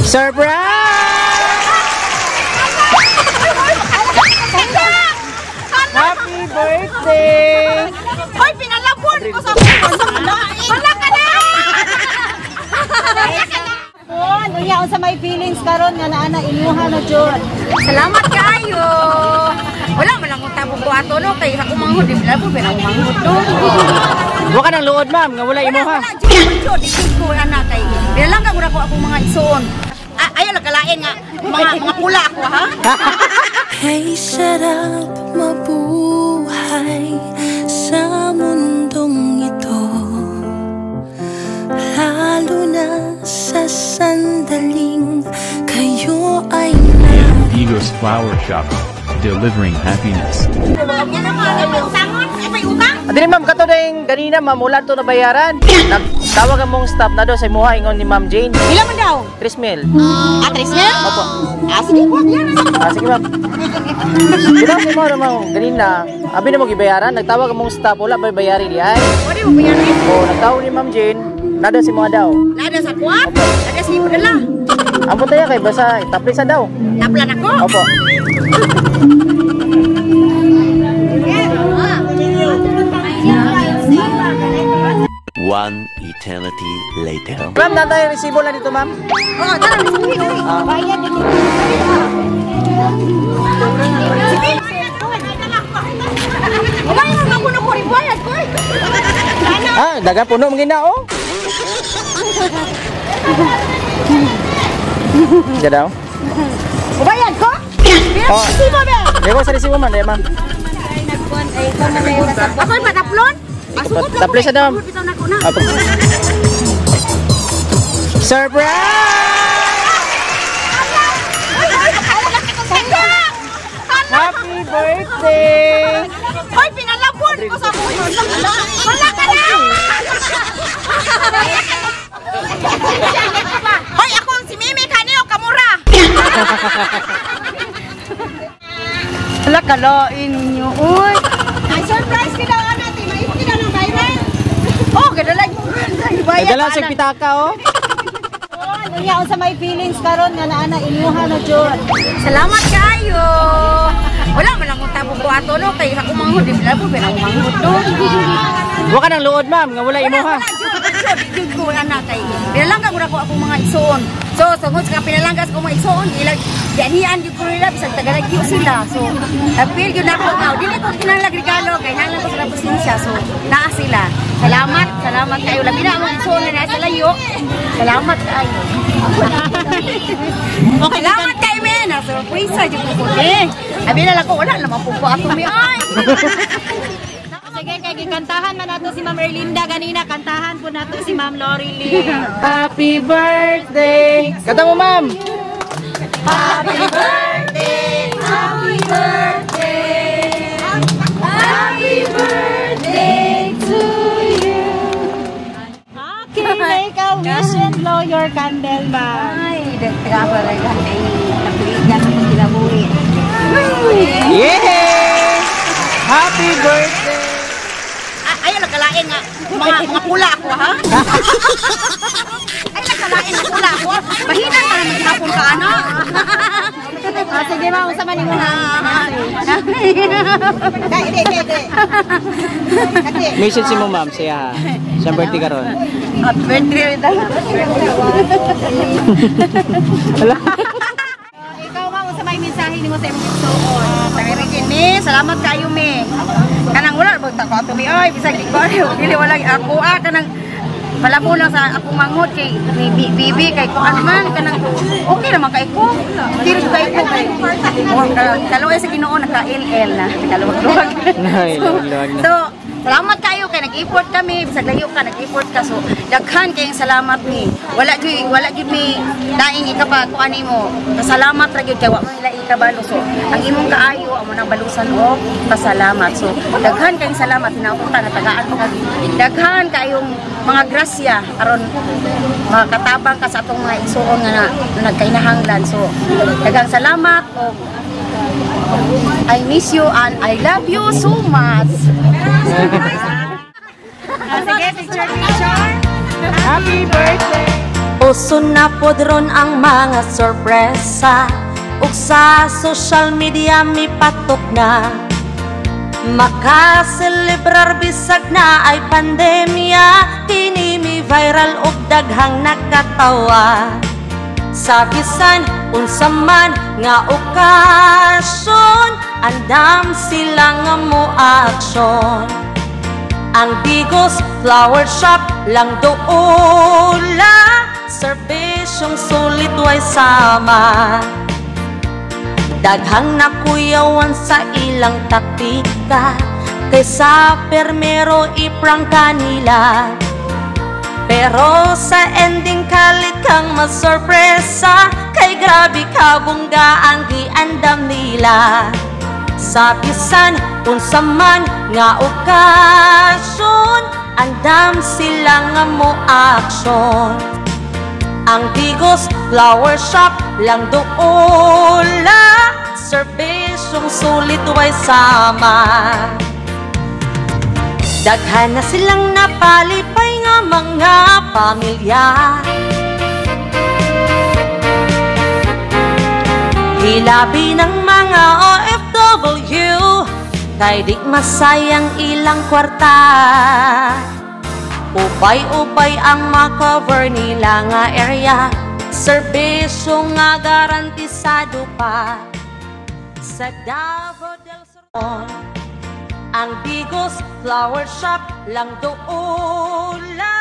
Surprise! Happy birthday! Hoy, pinalabon ko sa Wala ka na! Pon, unya unsa may feelings karon nga naa na imuha na jud? Salamat kaayo. Wala man lang kong tabog ko ato no kay ako manghud di bilabo pero ako manghud no. Wa ka nang luod, ma'am, nga wala imuha. Wala jud jud di ko ana kay pinalangga ko na ko akong mga igsoon. Ayaw lang kalain nga mga pula ako ha. Kay sarap mabuhay sa mundong ito, lalo na sa sandaling kayo ay Eagles Flower Shop, delivering happiness. Yan ang mga may utangon, ay may utang. Adili ma'am, kato ding ganina ma'am, wala to nabayaran. Nagtawag ang mong staff na do sa imuha ingon ni Ma'am Jane. Pila man daw? 3 mil. Ah, 3 mil? Opo. Ah, sige, wag yan. Ah, sige ma'am. Sila sa imuha ma'am, ganina. Abi na mo gibayaran, nagtawag ang mong staff, wala ba bayari di ay? Wala mo bayarin? Oh, nagtawag ni Ma'am Jane, nado si imuha daw. Nada sa kuha? Nada sa imo dala. Ang punta niya kay basta taplisan daw. Taplan ako. Opo. One eternity later. Ma'am, natay resibo lang dito, ma'am. Oh, tara, sige, dali. Ah. Bayad dito. Sige. Wala yung mga puno ko rin bayad ko. Ah, daga puno mga na oh. Diyan daw. Bayad ko? Oh. Resibo ba? Dego sa resibo man, ma'am. Ako yung mataplon? Asugot lang. Taplisan daw. Bitaw na ko na. Apo. Surprise! Happy birthday! Hoy, pinalabon ko sa Wala ka na! Hoy, ako si Mimi Kaneo Kamura. Wala kalain ninyo. Uy. Ay, surprise kita natin. May kita ng viral. Oh, gadala yung bayad. Nagdala sa pitaka oh. Pon, unya unsa may feelings karon nga naa na imuha na jud? Salamat kaayo. Wala man lang kong tabog ko ato no kay ako manghud di bilabo pero ako manghud no. Wa ka nang luod, ma'am, nga wala imuha. Wala jud jud ko ana kay pinalangga ko na ko akong mga igsoon. So sungod sa pinalangga sa akong mga igsoon, ilag dianian gyud ko nila bisag tagalagyo sila. So appeal gyud nako nga dili ko kinahanglan regalo kay nanglan ko sila pasensya. So naa sila. Salamat, salamat kayo. Labi na among igsoon na naa sa layo. Salamat kaayo. Okay, salamat kay men. Na surprise jud ko eh. Abi na lang ko wala naman po ko ato mi ay. Sige, kay gikantahan man nato si Ma'am Erlinda ganina, kantahan po nato si Ma'am Lori Lee. Happy birthday! Kanta mo, ma'am. Happy birthday! Happy birthday! Happy birthday to you! Okay, make a wish and blow your candle, ma'am. Ay, dagtaga pa rin kay napligan ako kinabuhi. Yay! Happy birthday! Ayaw lang kalain nga mga pula ako ha. Ay lang kalain nga pula ako. Mahina ka naman gihapon ka ana. Ah, sige ma'am, unsa man imong Dai, dai, dai, dai. Message si mo, ma'am, siya. Siyang birthday karon. Happy birthday daw. Wala. Ikaw ma'am, unsa may mensahe nimo sa imong igsoon? Tagarikin mi, salamat kayo mi. Kanang wala bag tako ato mi oy, bisag di ko dili wala ako ah kanang palabo lang sa akong manghod kay ni bibi kay kuan man kanang okay naman kay ko. Tiro kay ko kay kaluoy sa Ginoo naka LL na kaluwag-luwag. Nay, luwag-luwag na. So, salamat kayo kay nag-effort kami, bisag layo ka nag-effort ka. So, daghan kayong salamat mi. Wala gyud mi daing ikapa kuan nimo. Pasalamat ra gyud kay wa man nila ikabalo. So, ang imong kaayo amo nang balusan og pasalamat. So, daghan kayong salamat hinapunta na tagaan mo kag daghan kayong mga grasya aron makatabang ka sa atong mga igsuon nga na nagkainahanglan. So, daghang salamat og I miss you and I love you so much. Ah, sige, picture, picture. Happy birthday! Uso na pod ron ang mga sorpresa, ug sa social media mipatok na. Makaselebrar bisag naay pandemya, kini mi viral og daghang nakatawa. Sa bisan unsa man nga okasyon, andam sila nga mo aksyon. Ang Digos Flower Shop lang doula, serbisyong sulit, way sama. Daghang nakuyawan sa ilang taktika, kaysa permero i-prank nila. Pero sa ending kalit kang masorpresa, kay grabe kabungga ang giandam nila. Sa bisan unsa man nga okasyon, andam sila nga mo aksyon. Ang Digos Flower Shop lang doula, serbisyong sulit, way sama. Daghan na silang napalipay nga mga pamilya. Hilabi ng mga OFW, kay di masayang ilang kwarta. Ubay-ubay ang makover nila nga area, serbisyo nga garantisado pa. Sa Davao del Sur, ang Digos Flower Shop lang doula.